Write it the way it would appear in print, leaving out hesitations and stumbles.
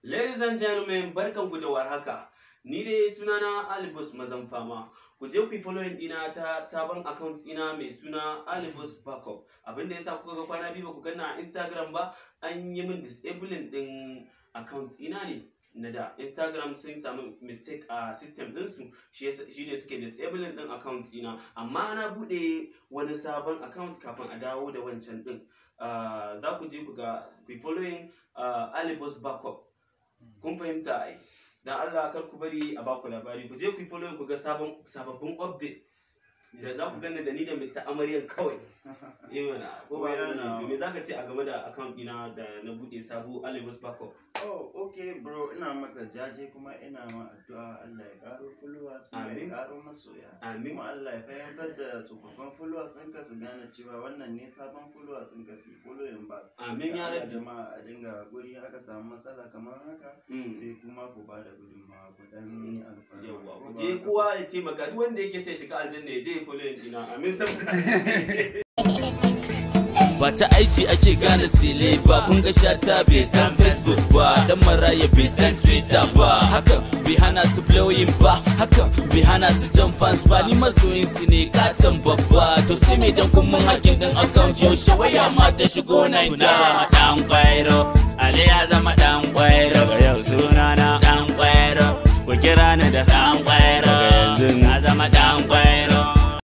Ladies and gentlemen, barkanku da warhaka. Ni dai sunana Alibus Mazan Fama. Ku je ku yi following ɗina ta sabon account ɗina mai suna Alibus Backup. Abin da yasa kuka ga kwana biyu ba ku ganna a Instagram ba, an yi min disabling ɗin account ɗina ne na da. Instagram sun samu mistake a system ɗinsu, shi ne suke disabling ɗin account ɗina. Amma na buɗe wani sabon account kafin a dawo da wancan ɗin. Za ku je ku ga ku yi following Alibus Backup. Kun fahimta ai? Dan Allah kar ku bari a baku labari, ku je ku yi follow ku ga sababbin updates da za ku ganni da ni da Mr. Amaryan kawai. Eh mana, ko ba Wai ne? To me zaka ce a game da account ɗina da na bude sabo, Alibus Backup? Oh, okay bro, ina maka jaje kuma ina ma addu'a Allah ya karo followers kuma ya Amin. karo masoya. Amin. Kuma Allah ya fahimtar da tsofaffin followers ɗinka su gane cewa wannan ne sabon followers ɗinka, su yi following back. Amin ya Da Allah rabbi. jama'a a dinga hakuri, aka samu matsala kamar haka sai kuma ku ba da gudunmawa, ku dan yi alfarma. Yawwa, Ko ku ba je haka ba? kowa ya taimaka, duk wanda yake sai shiga aljanna ya je ya follow ɗina. Amin saboda Ba ta aiki ake gane sile ba. Kun ga Shata bai san Facebook ba, Dan Maraya bai san Twitter ba, hakan bai hana su blowing ba, hakan bai hana su jan fans ba. Ni masoyin su ne katon babba. To sai mai dan kun mun hacking din account, yaushe waya ma ta shigo Naija? Zama dan kwairo, Ali ya zama dan kwairo. Daga yau sunana dan kwairo, ku kira ni da dan kwairo. Daga yanzu na zama dan kwairo.